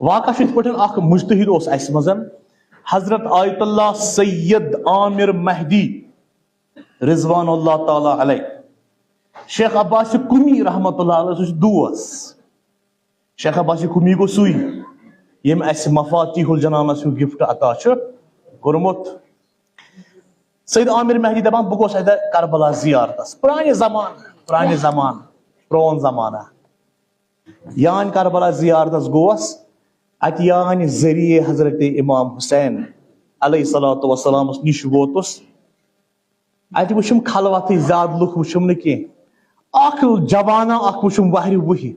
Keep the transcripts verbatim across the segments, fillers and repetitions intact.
واقعہ چھُ یِتھ پٲٹھۍ، اکھ مجتہد اوس اَسہِ منٛز، حضرت آیت اللہ سید عامر مہدی رضوان اللہ تعالیٰ علیہ۔ شیخ عباس قمی رحمۃ اللہ علیہ سُنٛد دوس۔ شیخ عباس قمی گوٚو سُے، ییٚمۍ اَسہِ مفاتیح الجنانس ہُنٛد gift عطا چھُ کوٚرمُت۔ سید عامر مہدی دپان، بہٕ گوس اتہِ کربلا زیارتس، پرانہِ زمانہٕ، پرانہِ زمانہٕ، پرون زمانہ۔ یان کربلا زیارتس گوس، اتہِ یانہِ ذٔریعہٕ حضرت امام حسین علیہ الصلوۃ والسلامس نِش ووتُس۔ اتہِ وٕچھُم خلوتٕے، زیادٕ لُکھ وٕچھُم نہٕ کینٛہہ۔ اکھ جوانا اکھ وٕچھُم وہرِ وُہہِ،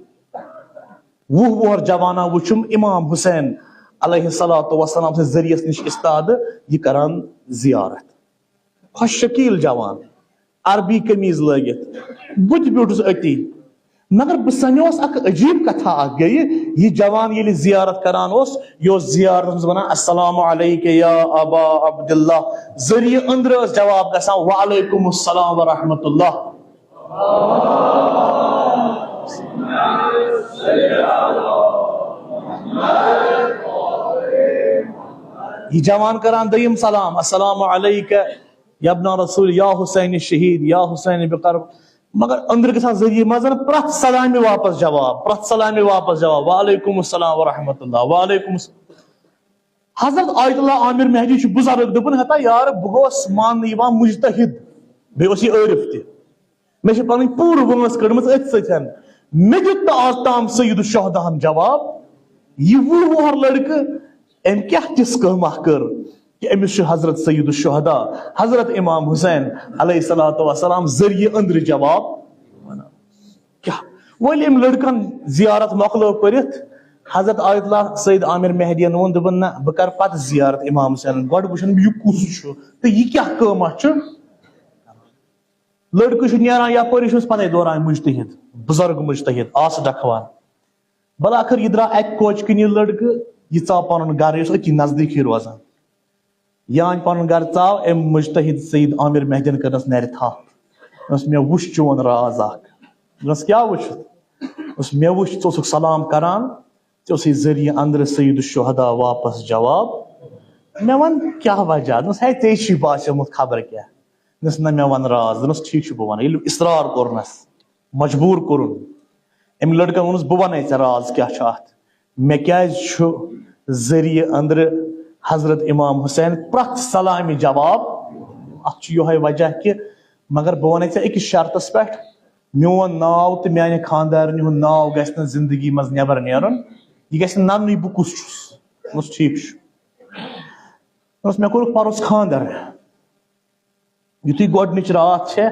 وُہ وُہر جوانا وٕچھُم امام حسین علیہ الصلوۃ والسلام سٕنٛدِ ذٔریعس نِش استادٕ، یہِ کران زیارت۔ خۄش شکیٖل جوان، عربی قمیٖض لٲگِتھ۔ بہٕ تہِ بیوٗٹھُس أتی۔ مگر بہٕ سَنیوس اکھ عجیٖب کتھا اکھ گٔیہِ۔ یہِ جوان ییٚلہِ زیارت کران اوس، یہِ اوس زیارتس منٛز ونان، "السلام علیک یا ابا عبداللہ۔" ذٔریعہٕ أنٛدرٕ ٲس جواب گژھان، "وعلیکم السلام ورحمۃ اللہ۔" یہِ جوان کران دوٚیِم سلام، "السلام علیک یبنا رسول، یا حسین شہید، یا حسین بقرب۔" مگر أنٛدرٕ گژھان ذٔریعہٕ منٛز پرٛٮ۪تھ سلامہِ واپس جواب، پرٛٮ۪تھ سلامہِ واپس جواب، "وعلیکم السلام ورحمۃ اللہ، وعلیکم السلام۔" حضرت آیت اللہ عامر مہدی چھُ بُزرگ، دوٚپُن، ہتا یار، بہٕ گوس ماننہٕ یِوان مجتہد، بیٚیہِ اوس یہِ عٲرِف تہِ۔ مےٚ چھِ پنٕنۍ پوٗرٕ وٲنٛس کٔڑمٕژ أتھۍ سۭتۍ۔ مےٚ دیُت نہٕ آز تام سید الشہداہن جواب۔ یہِ وُہ وُہر لڑکہٕ، أمۍ کیٛاہ تِژھ کٲمہ کٔر کہِ أمِس چھُ حضرت سید الشہداء، حضرت امام حسین علیہ الصلوۃ والسلام ذٔریعہٕ أنٛدرٕ جواب ونان؟ کیٛاہ؟ وۄنۍ أمۍ لڑکن زیارت مۄکلٲو کٔرِتھ، حضرت آیت اللہ سید عامر مہدیَن ووٚن، دوٚپُن، نہ، بہٕ کرٕ پتہٕ زیارت امام حسینن، گۄڈٕ وٕچھن بہٕ یہِ کُس چھُ تہٕ یہِ کیٛاہ کٲمہ چھُ۔ لڑکہٕ چھُ نیران یپٲرۍ، یہِ چھُ أمِس پتَے دوران مجتہد، بُزرگ مجتہد، آسہٕ ڈکھوان۔ بلاخر یہِ درٛاو اَکہِ کوچہِ کِنۍ یہِ لڑکہٕ، یہِ ژاو پنُن گرٕ، یہِ اوس أتی نزدیٖکھٕے روزان۔ یہِ أنۍ پنُن گرٕ، ژاو أمۍ مجتہد سید عامر مہدیَن کٔرنَس نرِ تھپھ۔ دوٚپنَس، "مےٚ وُچھ چون راز اکھ۔" دوٚپنَس، "کیٛاہ وُچھُتھ؟" دوٚپنَس، "مےٚ وُچھ، ژٕ اوسُکھ سلام کران، ژےٚ اوسُے ذٔریعہٕ أنٛدرٕ سید الشہداء واپس جواب۔ مےٚ وَن کیٛاہ وجہ؟" دوٚپنَس، "ہے، ژےٚ چھُے باسیومُت خبر کیٛاہ۔" دوٚپنَس، "نہ، مےٚ وَن راز۔" دوٚپنَس، "ٹھیٖک چھُ، بہٕ وَنہٕ۔" ییٚلہِ اصرار کوٚرنَس، مجبوٗر کوٚرُن، أمۍ لڑکن ووٚنُس، "بہٕ وَنَے ژےٚ راز کیٛاہ چھُ اَتھ۔ مےٚ کیٛازِ چھُ ذٔریعہٕ أنٛدرٕ حضرت امام حسین پرٛٮ۪تھ سلامہِ جواب؟ اَتھ چھُ یِہوٚے وجہ کہِ، مگر بہٕ وَنَے ژےٚ أکِس شرطس پٮ۪ٹھ، میون ناو تہٕ میانہِ خانٛدارنہِ ہُنٛد ناو گژھِ نہٕ زندگی منٛز نٮ۪بر نیرُن، یہِ گژھِ نہٕ نننُے بہٕ کُس چھُس۔" دوٚپنَس، "ٹھیٖک چھُ۔" دوٚپنَس، "مےٚ کوٚرُکھ پَرُس خانٛدر۔" یُتھُے گۄڈٕنِچ راتھ چھےٚ،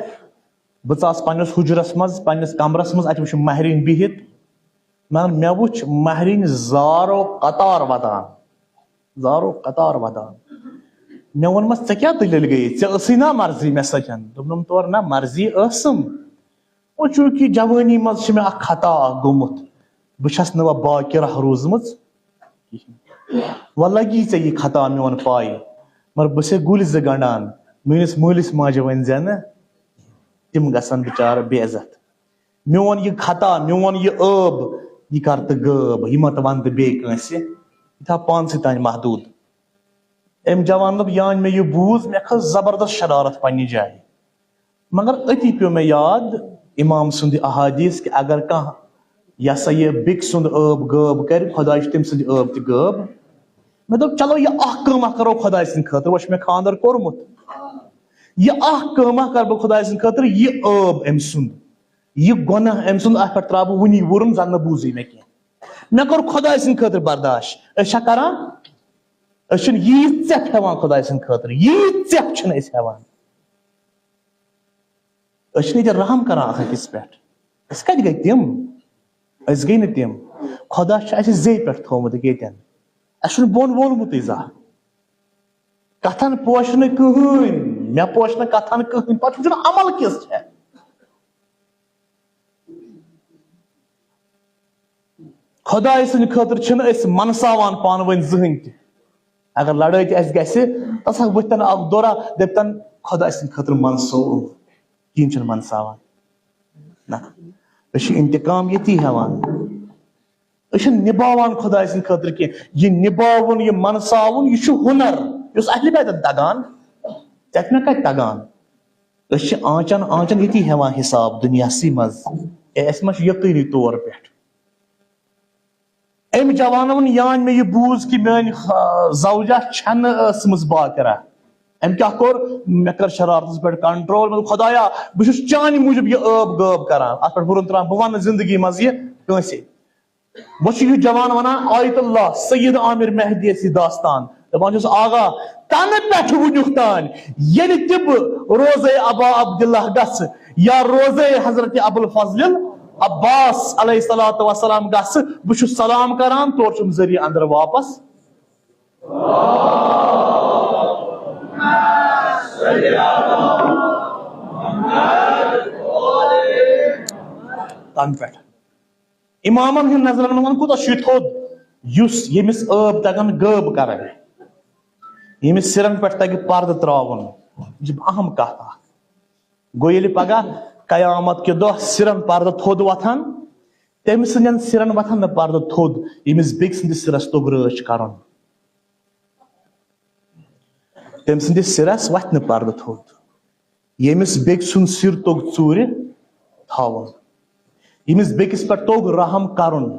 بہٕ ژاس پننِس حُجرس منٛز، پننِس کمرس منٛز، اتہِ وٕچھِ مہرِنۍ بِہِتھ۔ نہ، مےٚ وٕچھ مہرِنۍ زارو قطار ودان، زارو قطار ودان۔ مےٚ ووٚنمس، "ژےٚ کیٛاہ دٔلیٖل گٔیے؟ ژےٚ ٲسٕے نا مرضی مےٚ سۭتۍ؟" دوٚپنم، "تورٕ نا، مرضی ٲسٕم۔ وۄنۍ چوٗنٛکہِ جوٲنی منٛز چھِ مےٚ اکھ خطا اکھ گوٚمُت، بہٕ چھَس نہٕ وۄنۍ باقرہ روٗزمٕژ کِہیٖنۍ۔ وۄنۍ لَگی ژےٚ یہِ خطا میون پاے، مگر بہٕ چھَسے گُلۍ زٕ گنٛڈان، میٲنِس مٲلِس ماجہِ ؤنۍ زِ نہٕ، تِم گژھن بِچارٕ بے عزت۔ میون یہِ خطا، میون یہِ عٲب، یہِ کر تہٕ غٲب، یہِ مہ تہٕ وَن تہٕ بیٚیہِ کٲنٛسہِ، یہِ تھاو پانسٕے تام محدوٗد۔" أمۍ جوان دوٚپ، یان مےٚ یہِ بوٗز، مےٚ کھٔژ زبردست شرارت پننہِ جایہِ۔ مگر أتی پیوٚو مےٚ یاد امام سُنٛد یہِ احادیث کہِ اگر کانٛہہ، یہِ ہسا یہِ، بیٚکہِ سُنٛد عٲب غٲب کرِ، خۄداے چھُ تٔمۍ سٕنٛدِ عٲب تہِ غٲب۔ مےٚ دوٚپ، چلو، یہِ اکھ کٲمہ کرو خۄداے سٕنٛدِ خٲطرٕ، وۄنۍ چھُ مےٚ خانٛدر کوٚرمُت، یہِ اکھ کٲمہ کرٕ بہٕ خۄداے سٕنٛدِ خٲطرٕ، یہِ عٲب أمۍ سُنٛد، یہِ گۄناہ أمۍ سُنٛد، اتھ پٮ۪ٹھ ترٛاو بہٕ وُنی وُرُن، زن نہٕ بوٗزٕے مےٚ کینٛہہ۔ مےٚ کوٚر خۄداے سٕنٛدِ خٲطرٕ برداش۔ أسۍ چھا کران؟ أسۍ چھِنہٕ ییٖژ ژٮ۪پھ ہٮ۪وان خۄداے سٕنٛدِ خٲطرٕ، ییٖژ ژٮ۪پھ چھِنہٕ أسۍ ہٮ۪وان۔ أسۍ چھِنہٕ ییٚتہِ رحم کران اکھ أکِس پٮ۪ٹھ۔ أسۍ کتہِ گٔے تِم؟ أسۍ گٔے نہٕ تِم۔ خۄدا چھُ اَسہِ زیٚیہِ پٮ۪ٹھ تھوٚومُت ییٚتٮ۪ن۔ اَسہِ چھُنہٕ بۄن وولمُتٕے زانٛہہ۔ کتھن پوشہِ نہٕ کٕہٕنۍ، مےٚ پوشہِ نہٕ کتھن کٕہٕنۍ، پتہٕ چھُنہٕ عمل کِژھ چھےٚ۔ خۄداے سٕنٛدِ خٲطرٕ چھِنہٕ أسۍ منساوان پانہٕ ؤنۍ زٕہٕنۍ تہِ۔ اگر لڑٲے تہِ اَسہِ گژھِ، تَس ہا وٕتھتن اکھ دورہ، دٔپتن، "خۄداے سٕنٛدِ خٲطرٕ منسوو"۔ کِہیٖنۍ چھِنہٕ منساوان۔ نہ، أسۍ چھِ انتقام ییٚتی ہٮ۪وان۔ أسۍ چھِنہٕ نِباوان خۄداے سٕنٛدِ خٲطرٕ کینٛہہ۔ یہِ نِباوُن، یہِ منساوُن، یہِ چھُ ہُنر، یُس اہلِ بیتَن تَگان۔ ژےٚ چھُنہ کَتہِ تَگان؟ أسۍ چھِ آنٛچَن آنٛچَن ییٚتی ہٮ۪وان حِساب دُنیاہسٕے منٛز۔ اے، اَسہِ ما چھُ یقیٖنی طور پٮ۪ٹھ؟ أمۍ جوانَن ووٚن، یانۍ مےٚ یہِ بوٗز کہِ میٛٲنۍ، آ، زوجہ چھَنہٕ ٲسمٕژ باقرہ۔ أمۍ کیٛاہ کوٚر؟ مےٚ کٔر شرارتَس پٮ۪ٹھ control۔ مےٚ دوٚپ، خۄدایا، بہٕ چھُس چانہِ موٗجوٗب یہِ ٲب غٲب کران۔ اَتھ پٮ۪ٹھ بوٚرُن تران، بہٕ وَنہٕ نہٕ زِندگی منٛز یہِ کٲنٛسے۔ وۄنۍ چھُ یہِ جوان وَنان، آیت اللہ سید عامر مہدی یَس یہِ داستان۔ دَپان چھُس، آغا، تَنہٕ پٮ۪ٹھٕ وٕنیُک تام ییٚلہِ تہِ بہٕ روزے ابا عبداللہ گژھٕ یا روزے حضرت ابوالفضل عباس علیہ الصلوۃ والسلام گژھٕ، بہٕ چھُس سلام کران، تورٕ چھُم ذٔریعہٕ اندر واپس۔ تَنہٕ پٮ۪ٹھ۔ امامن ہٕنٛدۍ نظرن منٛز کوٗتاہ چھُ یہِ تھوٚد، یُس ییٚمِس ٲب تگن غٲب کرٕنۍ، ییٚمِس سِرن پٮ۪ٹھ تگہِ پردٕ ترٛاوُن۔ یہِ چھِ اہم کتھ اکھ۔ گوٚو ییٚلہِ پگاہ قیامت کہِ دۄہ سِرن پردٕ تھوٚد وۄتھان، تٔمۍ سٕنٛدٮ۪ن سِرن وۄتھان نہٕ پردٕ تھوٚد، ییٚمِس بیٚکہِ سٕنٛدِس سِرس توٚگ رٲچھ کرُن۔ تٔمۍ سٕنٛدِس سِرس وۄتھِ نہٕ پردٕ تھوٚد، ییٚمِس بیٚکہِ سُنٛد سِر توٚگ ژوٗرِ تھاوُن، ییٚمِس بیٚکِس پٮ۪ٹھ توٚگ رحم کرُن،